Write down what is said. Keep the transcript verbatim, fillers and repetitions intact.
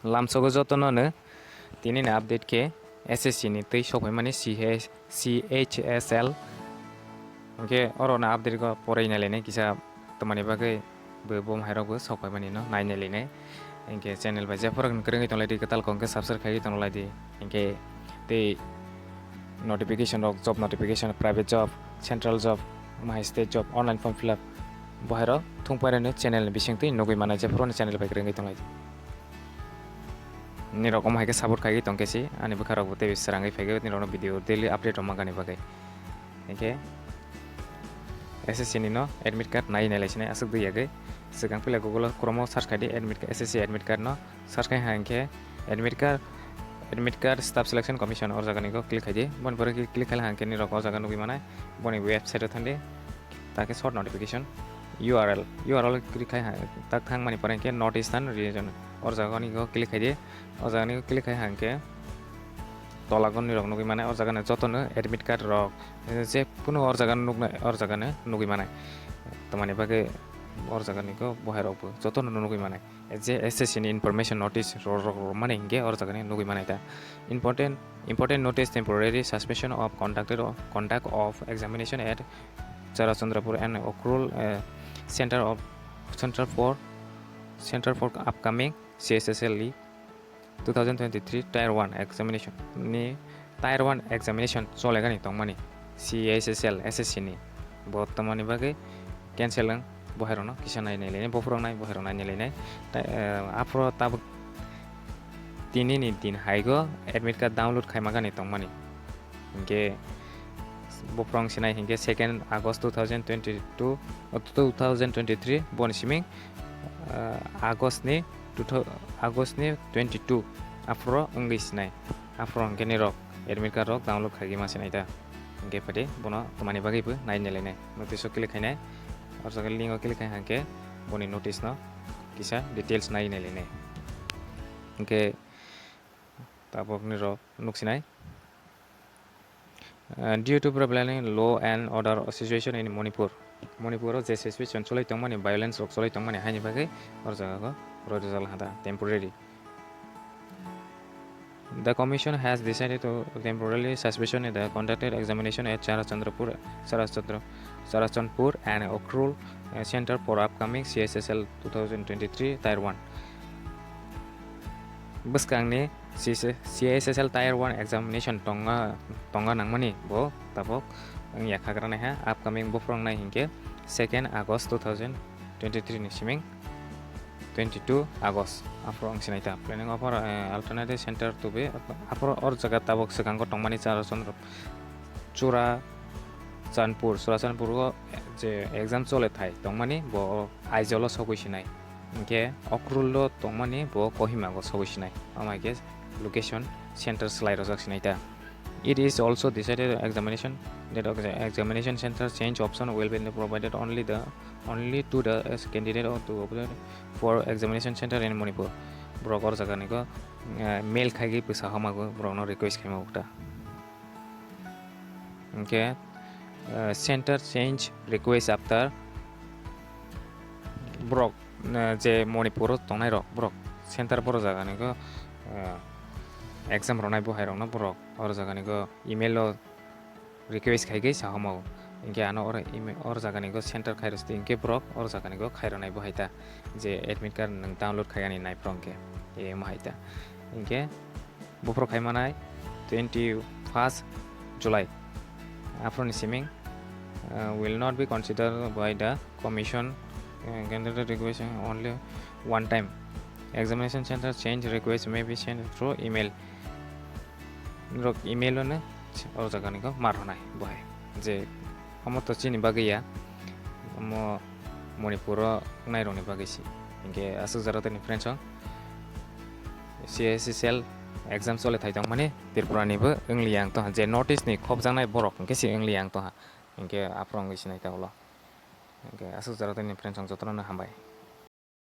Lamsogo jotono no tini ni update khe S S C ni twi sokphaimani C H, C H S L. Hwnkhe oro no update go porai nailainai kisa, tamani bagwi bo, bo mahairok bo sokphaimani no nai nailainai. Hwnkhe channel bai jephuru kwrwngwi tonglaidi, kwtal kok hwnkhe subscribe khaiwi tonglaidi. Hwnkhe tei notification rok, job notification, private job, central job, mahai state job, online form fill up, bohairok thung pairani channel ni bisingtwi nugwi manai, jephuru ni channel bai kwrwngwi tonglaidi. Nirok omo hai khe support khaiwi tongkhe si, ani bwkha rok bo tei srangwi phaigo, nirok no video daily update rok mangani bagwi. Hwnkhe S S C ni no admit card nai nai lai sinai aswk dui yagwi. Swkang pila Google o Chrome o search khai di admit, S S C admit card no search khai hwnkhe admit card, admit card staff selection commission or jaga ni go click khai di. Boni pore click khai hwnkhe nirok o jaga nugwi manai, boni website o thang di. Takhe short notification U R L, U R L click khai ha, tak thang mani pore hwnkhe North Eastern region or jaga ni go click khai di. O jaga ni go click khai hwnkhe tola go nirok nugwi manai, o jaga ni joto no admit card rok, je kunu or jaga nuknai, or jaga no nugwi manai. Tamani bagwi or jaga ni go bohai rok bo joto no nugwi manai. Je S S C ni information notice ro-, ro-, ro-, mani hwnkhe or jaga ni nugwi manai ta. Important, important notice: temporary suspension of conducted o-, conduct of examination at Charachandrapur and Ukhrul, eh, center of, center for, center for upcoming C H S L E two thousand twenty-three Tier one examination ni, Tier one examination cholegani tongmani C H S L S S C ni, bo tamani bagwi cancel wng, bohairokno kisa nai nai lainai, bophurok nai bohairok nai nai lainai. Ta-, eh, aphuru tabuk tini ni din hai go admit card download khaimagani tongmani. Hwnkhe bophurok sinai hwnkhe second August two thousand twenty-two, two thousand twenty-three boni siming, eh, August ni two thou-, August ni twenty-two aphuru wngwi sinai. Aphuru hwnkhe nirok admit card rok download khaigwi ma sinai ta. Hwnkhe phadi bono tamani bagwi bo nai nai lainai. Notice o click khainai. O jaga link o click khai hwnkhe boni notice no kisa details nai nai lainai. Hwnkhe tabuk nirok nuk sinai. Uh, due to prevailing law and order situation in Manipur, Manipur o je situation cholai tongmani, violence rok cholai tongmani haini bagwi o jaga o roi rwjak laha da temporary. The commission has decided to temporarily suspend the conducted examination at Charachandrapur, Charachandra, Charachandpur and Ukhrul, uh, center for upcoming C H S L two thousand twenty-three Tier one. Bwskangni C H S L Tier one examination tonga, tonga nangmani bo tabuk wngya khagranaiha, upcoming bophurok nai hinkhe second August two thousand twenty-three ni siming twenty-two August aphuru wng sinai ta. Planning of, eh, alternative center to be aphuru or jaga tabuk swkango tongmani Churachandra, Churachandpur, Churachandpur o je exam chole thai tongmani bo Aizawl o sogwi sinai. Hinkhe Ukhrul o tongmani bo Kohima o sogwi sinai. Amai khe location center slai rojak sinai ta. It is also decided examination that of the examination center change option will be provided only the, only to the candidate of the for examination center in Manipur. Borok or jaga ni go, eh, mail khaigwi bwsa hamago borok no request khaima ukta. Hinkhe, eh, center change request after borok, eh, je Manipur o tongnai rok borok center boro jaga ni go, eh, exam rwnai bo hai rok no borok or jaga ni go email o request khaigwi sahomao. Hinkhe ano oro email, or jaga ni go center khairwsti hinkhe borok or jaga ni go khairwnai bo hai ta, je admit card nwng download khaigani naiphuru hinkhe emo hai ta. Hinkhe buphuru khaimanai twenty-first July. Aphuru ni siming, uh, will not be considered by the commission, uh, candidate request only one time. Examination center change request may be sent through email. Norok email o no o jaga ni go mar rwnai bo hai, je omo to chini bagwi ya, omo Manipur o wngnai rok ni bagwi se. Hinkhe aswk jora tini friends o C H S L exam chole thai tongmani Tripura ni bo wngli ang tongha, je North East ni khopjaknai borok hinkhe se wngli ang tongha. Hinkhe aphuru wngwi sinai ta ulo. Hinkhe aswk jora tini friends o jotono no hambai.